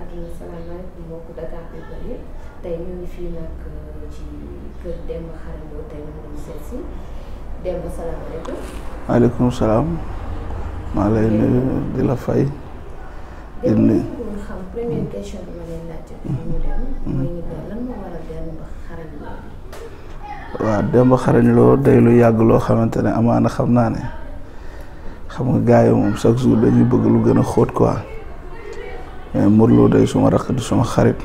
àdduna salaamaaleykum mbokku Dakar People yi tey ñu ngi fii nag ci kër Demba Xarañ Lo tey ñu ngi seet si Demba salaamaaleykum. maaleykum salaam. maa lay nuyu di la fay. di nuyu Demba xam première question bi ma leen laajte bi ñu dem. mooy ni lan moo waral Demba Xarañ Lo bi. waaw Demba Xarañ Lo day lu yàgg loo xamante ne amaana xam naa ne xam nga gars yi moom chaque jour dañuy bëgg lu gën a xóot quoi. mais Modou Lo day suma rakk di suma xarit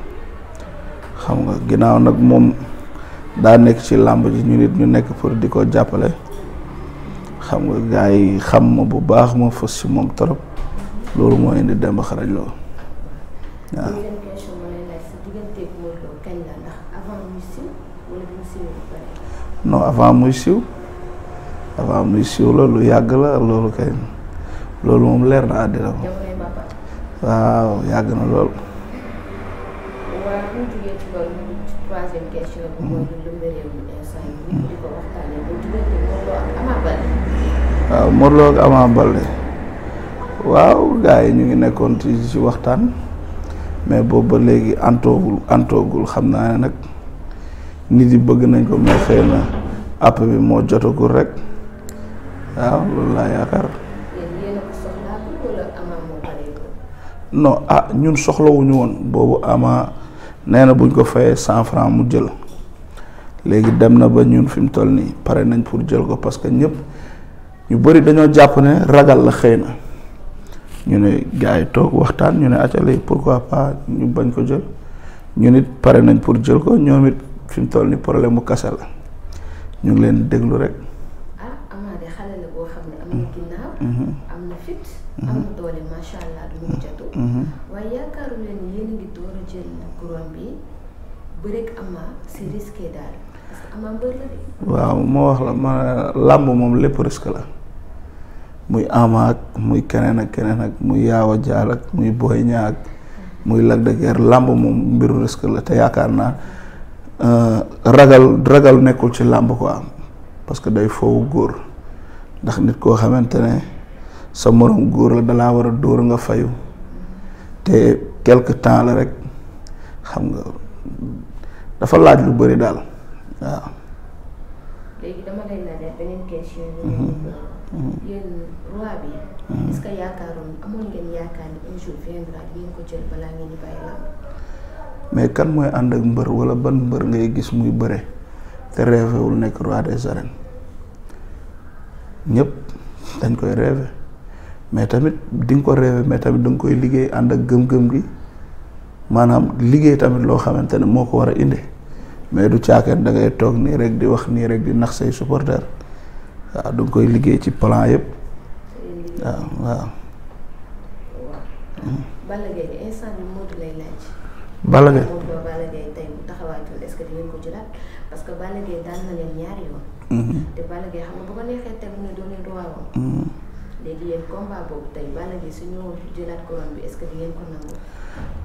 xam nga ginnaaw nag moom daa nekk ci làmb ji ñu nit ñu nekk pour di ko jàppale xam nga gars yi xam ma bu baax ma fës ci moom trop loolu moo indi Demba Xarañ Lo waaw. deuxième question ma lay laaj sa digganteeg Modou Lo kañ la ndax avant muy siw wala bi mu siwee ba pare. non avant muy siw la lu yàgg la loolu kay loolu moom leer na àddina moom. waaw yàgg na lool. waaw bu ñu jógee ci loolu ñu ngi ci troisième question bi mooy lu lëmbe réew mi instant yi ñu di ko waxtaanee ba diggante Modou Lo ak Ama Baldé. waaw Modou Lo ak Ama Baldé waaw gars yi ñu ngi nekkoon ci waxtaan mais boobu ba léegi antoogul xam naa ne nag nit yi bëgg nañ ko mais xëy na app bi moo jotagul rek waaw loolu laa yaakaar. non ñun soxlawuñu woon boobu Ama nee na buñ ko fayee 100 francs mu jël léegi dem na ba ñun fi mu toll nii pare nañ pour jël ko parce que ñëpp ñu bëri dañoo jàpp ne ragal la xëy na ñu ne gars yi toog waxtaan ñu ne acale pourquoi pas ñu bañ ko jël ñu nit pare nañ pour jël ko ñoom it fi mu toll nii problème mu kase la ñu ngi leen déglu rek. Ama de xale la boo xam ne am na ginnaaw. am na fit. am na doole macha allah du mu jatu. waaye yaakaaru leen ni yéen a ngi door a jël couronne bi bëreeg Ama c'est risqué daal parce que Ama mbër la de. waaw moo wax la ma làmb moom lépp risque la muy Ama ak muy keneen ak muy Yaawa Jaal ak muy Boy Niang ak muy Lac de Guiers làmb moom mbiru risque la te yaakaar naa ragal nekkul ci làmb quoi parce que day foofu góor ndax nit koo xamante ne sa morom góor la dalaa war a dóor nga fayu te quelque temps la rek xam nga dafa laaj lu bëri daal waaw. léegi dama lay laaj beneen question. yéen roi bi. est-ce que yaakaaroon amoon ngeen yaakaar ni un jour viendra di ngeen ko jël balaa ngeen di bàyyi làmb. mais kan mooy ànd ak mbër wala ban mbër ngay gis muy bëre te rêvé wul nekk roi des arènes ñëpp dañ koy rêvé. mais tamit di nga ko rêvé mais tamit da nga koy liggéey ànd ak gëm-gëm gi maanaam liggéey tamit loo xamante ne moo ko war a indi mais du caakeen da ngay toog nii rek di wax nii rek di nax say supporter waaw da nga koy liggéey ci plan yëpp waaw. Balla Gaye instant bi Modou lay laaj. Balla Gaye Balla Gaye tey bu taxawaatul est-ce que di ngeen ko jëlaat parce que Balla Gaye daan na leen ñaari yoon. te Balla Gaye xam nga bu ko neexee teg mu ne doon leen roiwam. léegi yéen combat boobu tey Balla Gaye su ñëwoon jëlaat couronne bi est-ce que di ngeen ko nangu.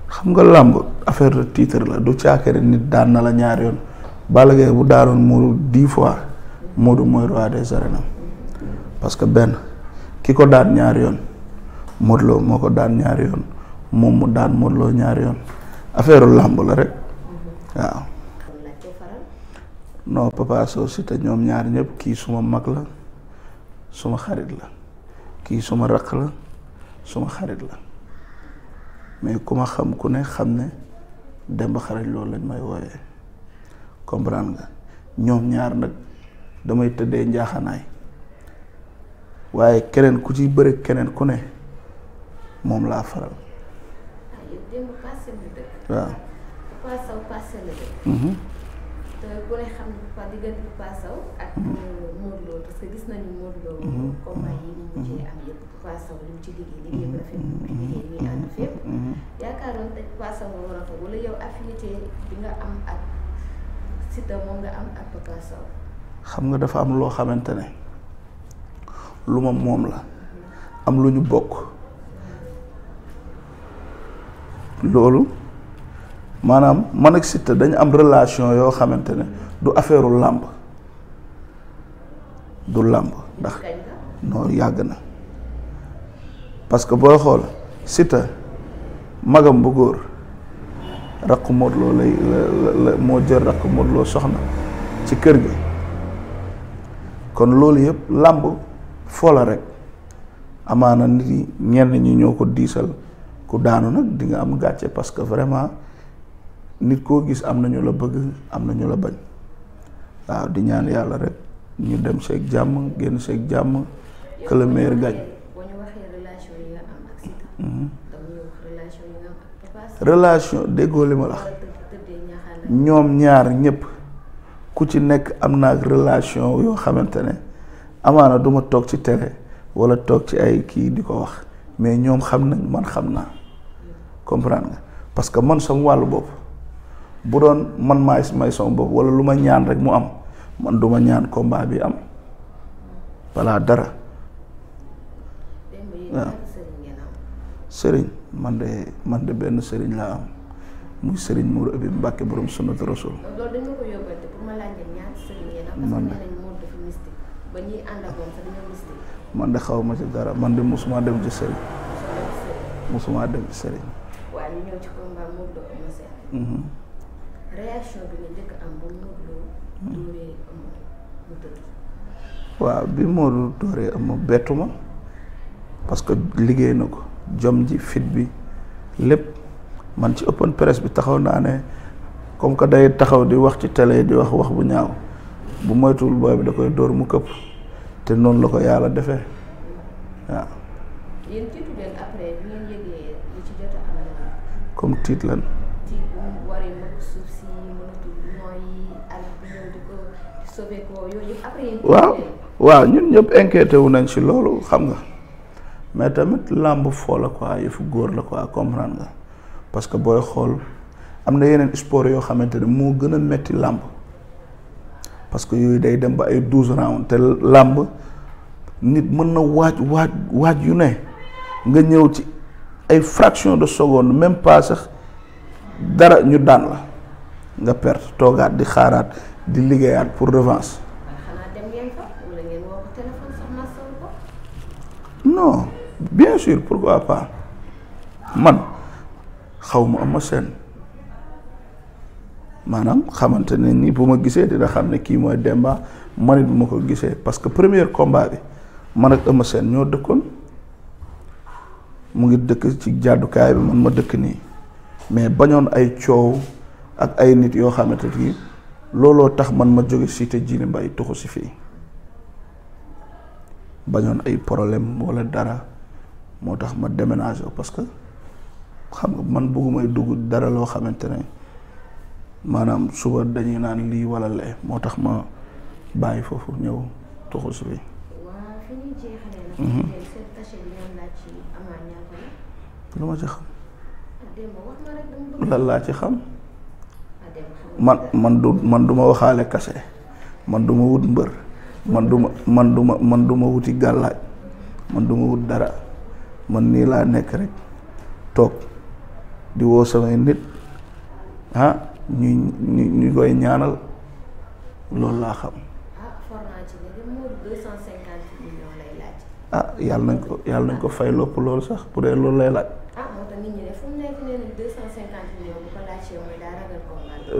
xam nga làmb affaire de titre la du caakere nit daan na la ñaari yoon Balla Gaye bu daanoon Modou 10 fois Modou mooy roi des arènes parce que benn ki ko daan ñaari yoon Modou Lo moo ko daan ñaari yoon moom mu daan Modou Lo ñaari yoon affaire làmb la rek waaw. non Papa Sow si te ñoom ñaar ñëpp kii suma mag la suma xarit la. kii suma raq la suma xarit la mais ku ma xam ku ne xam ne Demba Xarañ Lo lañ may wooyee comprendre nga ñoom ñaar nag damay tëddee njaaxanaay waaye keneen ku ci bëri keneen ku ne moom laa faral waaw. te ku ne xam ne diggante Papa Sow ak Modou Lo parce que gis nañu Modou Lo combat yi ñu mujjee am yëpp Papa Sow li mu ci liggéey bu rafet liggéey ñuy ànd fépp yaakaaroon te Papa Sow nga war a fa wala yow affinité bi nga am ak Siteu moom nga am ak Papa Sow. xam nga dafa am loo xamante ne lu ma moom la am lu ñu bokk loolu maanaam man ak Siteu dañu am relation yoo xamante ne du affaireu làmb du làmb ndax non yàgg na parce que booy xool Siteu magam bu góor rakku Modou Lo lay la moo jël rakku Modou Lo soxna ci kër gi kon loolu yëpp làmb foo la rek amaana nit yi ñenn ñi ñoo ko diisal ku daanu nag di nga am gàcce parce que vraiment nit koo gis am na ñu la bëgg am na ñu la bañ waaw di ñaan yàlla rek ñu dem seeg jàmm génn seeg jàmm que le meilleur gagne. boo ñu waxee relation yi nga am ak Siteu. dañuy wax relation yi nga am ak Papa Sow. relation déggoo li ma la wax ñoom ñaar ñëpp ku ci nekk am na ak relation yoo xamante ne amaana du ma toog ci télé wala toog ci ay kii di ko wax mais ñoom xam nañ man xam naa comprendre nga parce que man sama wàllu bopp bu doon man may sama bopp wala lu ma ñaan rek mu am man du ma ñaan combat bi am balaa dara waaw sëriñ man de benn sëriñ laa am muy sëriñ Mourou Abi Mbacke borom sunnatu rasul. loolu dañu ko yóbbante pour ma laaj leen ñaata sëriñ ngeen am. parce que nee nañ Modou dafa mystique ba ñuy ànd ak moom sax dañoo mystique. man de xaw ma ci dara man de musuma dem ci sëriñ. musuma dem ci sëriñ. waaw ñu ñëw ci combat Modou Lo Eumeu Sène. réaction bi nga njëkk am ba Modou Lo dóoree Eumeu mu tëdd. waaw bi Modou dóoree Eumeu bettu ma parce que liggéey na ko jom ji fit bi lépp man ci open press bi taxaw naa ne comme que day taxaw di wax ci télé di wax bu ñaaw bu moytuwul booy bi da koy dóor mu këpp te noonu la ko yàlla defee waaw. yéen tiitu leen après bi ngeen yëgee li ci jot a am. comme tiit lan. tiit bu mu waree mënul suuf si mënatul nooyi àll bi ñëw di ko sauver ko yooyu yëpp après yéen. waaw ñun ñëpp inquiété wu nañ ci loolu xam nga mais tamit làmb foo la quoi yëfu góor la quoi comprendre nga parce que booy xool am na yeneen sport yoo xamante ne moo gën a metti làmb parce que yooyu day dem ba ay 12 rounds te làmb nit mën na waaj yu ne nga ñëw ci ay fraction de seconde même pas sax dara ñu daan la nga perte toogaat di xaaraat di liggéeyaat pour revanche. xanaa dem ngeen fa wala ngeen woo ko téléphone sax masawu ko. non bien sûr pourquoi pas man xaw ma Eumeu Sène maanaam xamante ne ni bu ma gisee dina xam ne kii mooy Demba man it bu ma ko gisee parce que premier combat bi man ak Eumeu Sène ñoo dëkkoon mu ngi dëkk ci jàddukaay bi man ma dëkk nii mais bañoon ay coow ak ay nit yoo xamante ni looloo tax man ma jóge cité Djily Mbaye tuxu si fii bañoon ay problème wala dara moo tax ma déménagé parce que xam nga man bëggumay dugg dara loo xamante ne maanaam suba dañuy naan lii wala lee moo tax ma bàyyi foofu ñëw tuxu si fii. waaw fi ñuy jeexalee nag. seen cachet bi ngeen laaj ci Ama ñaata la. lu ma ci xam. Demba wax ma rek dama bëgg. lan laa ci xam. man du ma waxaale kase man du ma wut mbër man du ma wuti gàllaaj man du ma wut dara man nii laa nekk rek toog di woo samay nit ñu koy ñaanal loolu laa xam. yàlla nañ ko fay lopp loolu sax bu dee loolu lay laaj.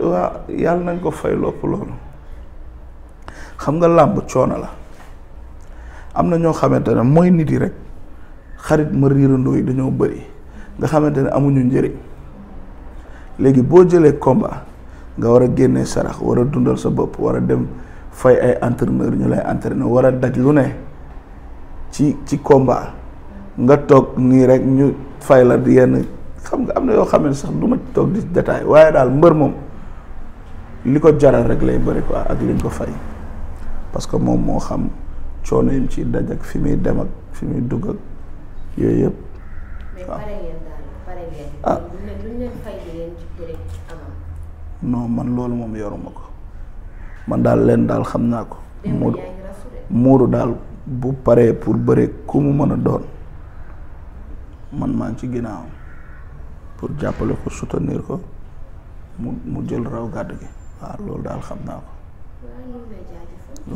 waaw yàlla nañ ko fay lopp loolu xam nga làmb coono la am na ñoo xamante ne mooy nit yi rek xarit ma riirandoo yi dañoo bëri nga xamante ne amuñu njëriñ léegi boo jëlee combat nga war a génnee sarax war a dundal sa bopp war a dem fay ay entraîneur ñu lay entraîner war a daj lu ne ci combat nga toog nii rek ñu fay la yenn xam nga am na yoo xam ne sax du ma toog di détail waaye daal mbër moom li ko jaral rek lay bëri quoi ak liñ ko fay parce que moom moo xam coono yim ci daj ak fi muy dem ak fi muy dugg ak yooyu yëpp. waaw non man loolu moom yoruma ko man daal leen daal xam naa ko. Moodu daal bu paree pour bëre ku mu mën a doon man maa ngi ci ginnaaw pour jàppale ko soutenir ko mu jël raw gàdd gi waaw loolu daal xam naa ko.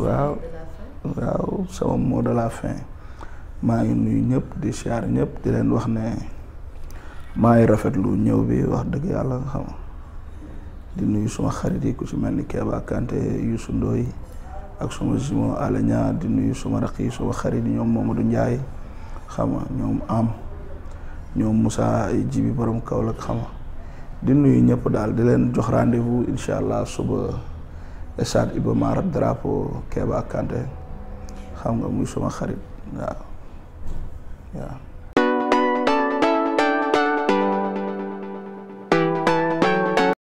waaw sama mot de la fin maa ngi nuyu ñëpp di siyaar ñëpp di leen wax ne maa ngi rafetlu ñëw bi wax dëgg yàlla nga xam di nuyu suma xarit yi ku ci mel ni Keba Kanté Youssou Ndoye ak suma jumeau Alenia di nuyu suma raq yi suma xarit yi ñoom Mamadou Ndiaye xam nga ñoom am ñoom Moussa Jibi borom Kaolack xam nga di nuyu ñëpp daal di leen jox rendez-vous incha allah suba stade Iba Mar drapeau Keba Kanté xam nga muy suma xarit waaw.